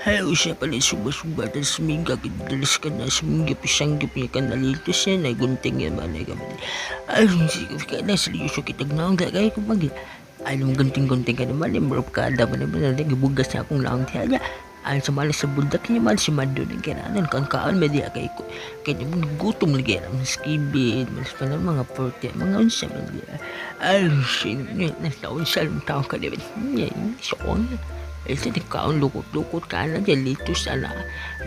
Hello siya pala suba-suba tas miga dalas ka na sumgyup sangyup niya ka nalito siya na gunting niya malay ka ay sige ka na seryoso kitag naong kay ko mag ay gunting-gunting ka naman bro kada mo naman na gibugas niya akong laong tiya ay sa malas sa buldak niya mal si Mado ng kinanan kan kaan media kay ko kay gutom lagi ang skibid mas pa ng mga porte mga unsa man diya ay sin na taon sa taon ka di so ito di kaon lukot-lukot ka na dyan litos ana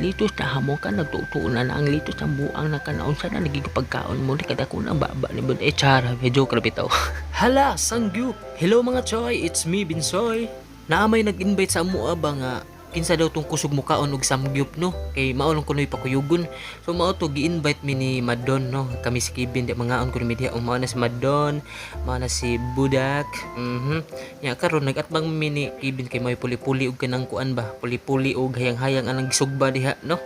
litos na hamon ka nagtutuon na ang litos ang buang na kanaon sa na nagigipagkaon mo di kada ko na baba ni bud eh chara medyo bitaw. Hala, sangyup! Hello mga choy, it's me, Binsoy. Naamay nag-invite sa amoa ba nga kinsa daw tong kusog mukaon og samgyup, no, kay mao lang kunoy pakuyugon. So mao to, gi-invite mi ni Madon, no. Kami si Kevin di mangaon kuno mi diha. Mao na si Madon, mao na si Budak. Nya karon nag-atbang mi ni Kevin kay may puli-puli og kanang kuan ba, puli-puli og hayang-hayang anang gisugba diha, no.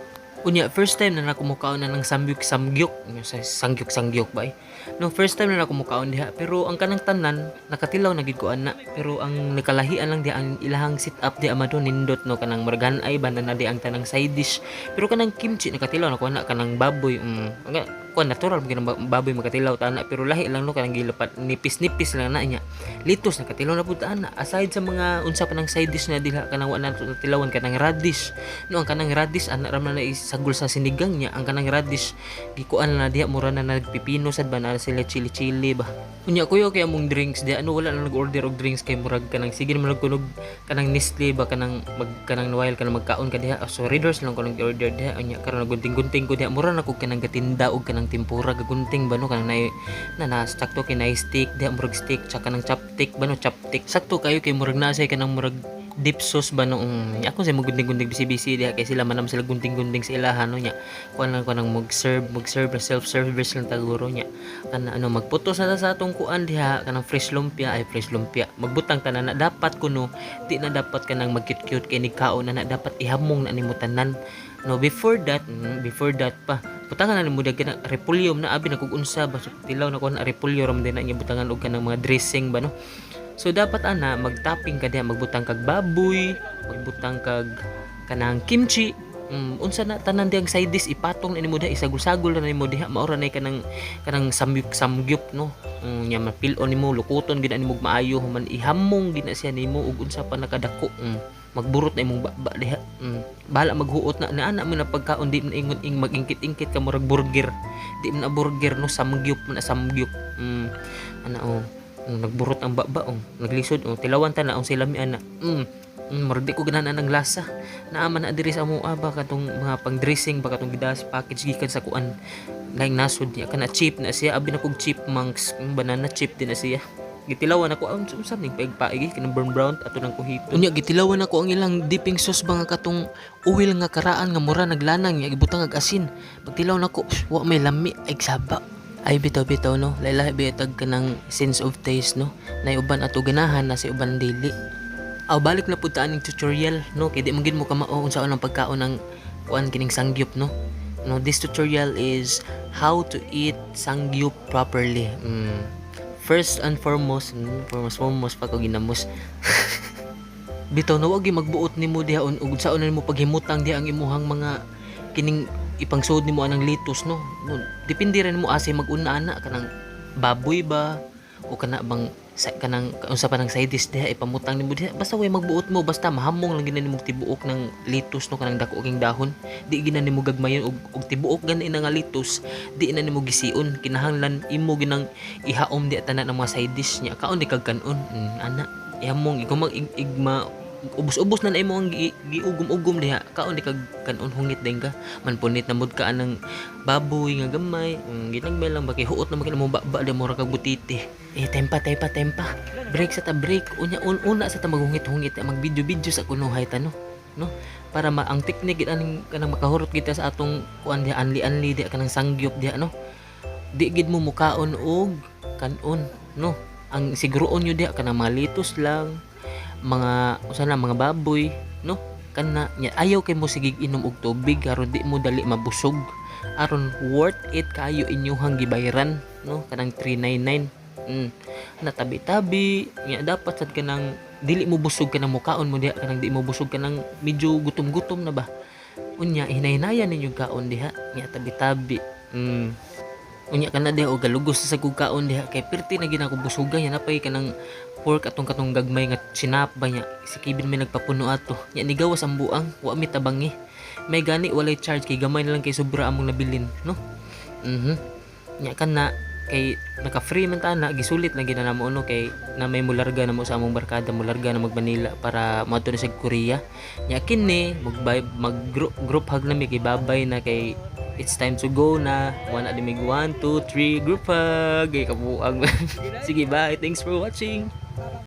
Unya first time na nako mukaon na ng samgyup samgyup sa sangyup sangyup ba eh. No, first time na nako mukaon diha, pero ang kanang tanan nakatilaw na gid ko ana, pero ang nakalahian lang diha ang ilahang sit up diha, Madon, nindot, no, kanang murag ay ba na di ang tanang side dish, pero kanang kimchi nakatilaw na ko ana, kanang baboy nga kuan natural gyud ang baboy makatilaw ta ana, pero lahi lang, no, kanang gilapat nipis-nipis lang na niya. Litos nakatilaw na pud ta ana, aside sa mga unsa pa nang side dish na diha kanang wa na natilawan, kanang radish, no. Ang kanang radish ana ra man na isagol sa sinigang niya. Ang kanang radish gikuan na diha, mura na nagpipino sad ba na sila, chili chili ba. Unya kuyo kay among drinks diha, ano, wala na nag-order og drinks kay murag kanang sige naman kunog kanang Nestle ba, kanang mag kanang while kanang magkaon ka diha. So readers lang ko nag-order diha. Unya karon nagunting-gunting ko diha, mura na kog kanang gatinda og kanang tempura gagunting ba, no, kanang nay na na sakto kay na steak diha, murag steak tsaka kanang chopstick ba, no, chopstick sakto kayo kay murag na say kanang murag dip sauce ba, no. Ako sa magunting-gunting bisi-bisi diha kay sila man sila gunting-gunting sa ilaha, no. Nya kuan lang ko nang mag-serve self service lang taguro. Nya kana ano, magputo sa atong kuan diha, kanang fresh lumpia, ay fresh lumpia, magbutang tanan na dapat kuno di na dapat kanang mag-cute kay kaon na, na dapat ihamong na nimo tanan, no. Before that, before that pa, butangan na nimo diha kanang repolyo na abi na kug unsa ba. So tilaw na ko na repolyo ra man din na niya butangan og kanang mga dressing ba, no. So dapat ana magtopping ka diha, magbutang kag baboy, magbutang kag kanang kimchi, unsa na tanan diyang side dish ipatong na nimo diha, isagol-sagol na nimo diha, mao ra nay kanang kanang samgyup samgyup, no. Nya mapil-on nimo, lukuton gid na nimo maayo, human ihamong gid na siya nimo ug unsa pa nakadako. Magburot na imong baba diha. Bahala maghuot na na ana mo na pagkaon, di man ingon ing magingkit-ingkit ka murag burger. Di man na burger, no, samgyup man na samgyup. Ana oh. Nagburot ang baba oh. Naglisod oh. Tilawan ta na ang sila mi ana. Murag di ko ganahan ang lasa. Naa man na diri sa amoa ba katong mga pang dressing ba, katong gidas package gikan sa kuan laing nasod niya, kana cheap na siya, abi na kog chipmunks, banana chip din na siya. Gitilawan ako ang unsa ning paig-paig kanang brown brown ato nang kuhito. Unya gitilawan ako ang ilang dipping sauce ba nga katong oil nga karaan nga mura naglanang, nya gibutang ag asin. Pagtilaw nako, wa may lami ay saba. Ay bitaw bitaw, no, lahi bitag kanang sense of taste, no, nay uban ato ganahan na si uban dili. Aw, balik na pud ta aning tutorial, no, kay di man gid mo kamao unsaon ang pagkaon ng kuan kining sangyup, no. No, this tutorial is how to eat sangyup properly. First and foremost, foremost foremost pa ko ginamos. Bitaw na wag gyud magbuot nimo diha ug unsaon na nimo paghimutang diha ang imuhang mga kining ipangsud nimo anang litos, no. No, depende rin mo asa mag-una ana, kanang baboy ba o kana bang sa, kanang unsa pa nang side dish diha ipamutang nimo diha. Basta way magbuot mo, basta mahamong lang gina nimo tibuok ng litos, no, kanang dako king dahon, di gina nimo gagmayon og tibuok gani na nga litos, di na nimo gision, kinahanglan imo ginang ihaom di tanan ng mga side dish niya, kaon di kag kanon. Ana ihamong ikaw mag ig, igma ubos-ubos na na imo ang giugom-ugom diha, kaon di kag kanon, hungit din ka man, punit na mud ka anang baboy nga gamay. Ginagmay lang ba kay huot na man mo ba di mo ra kag butiti eh. Tempa tempa tempa, break sa ta, break. Unya una sa ta maghungit-hungit, mag video video sa kunuhay ta, no no, para ma ang technique gid aning kanang makahurot kita sa atong kuan diha, anli-anli diha kanang sangyup diha, no. Di gid mo mukaon og kanon, no. Ang siguroon nyo diha kanang mga litos lang, mga usa na mga baboy, no, kana nya ayaw kay mo sige inom og tubig aron di mo dali mabusog, aron worth it kayo inyuhang gibayran, no, kanang 399. Na tabi-tabi nya dapat sad kanang Dili mo busog kanang mukaon mo diha, kanang di mo busog, kanang medyo gutom-gutom na ba. Unya hinay-hinayan ninyo kaon diha nya, tabi-tabi. Unya kana diha og galugos sa kog kaon diha kay perti na gid ako busuga nya, napay kanang pork atong katong gagmay nga chinap ba nya. Si Kevin may nagpapuno ato nya, nigawas ang buang, wa mi tabangi. May gani walay charge kay gamay na lang kay sobra among nabilin, no. Nya kana kay naka free man ta na, gisulit lang gid na namo, no, kay na may mularga na mo sa among barkada, mularga na mag Manila para moadto na sa Korea. Nya kini mag mag group, group hug na mi kay babay na, kay it's time to go na. Wala di mig 1 2 3 group hug kay kabuang. Sige, bye, thanks for watching.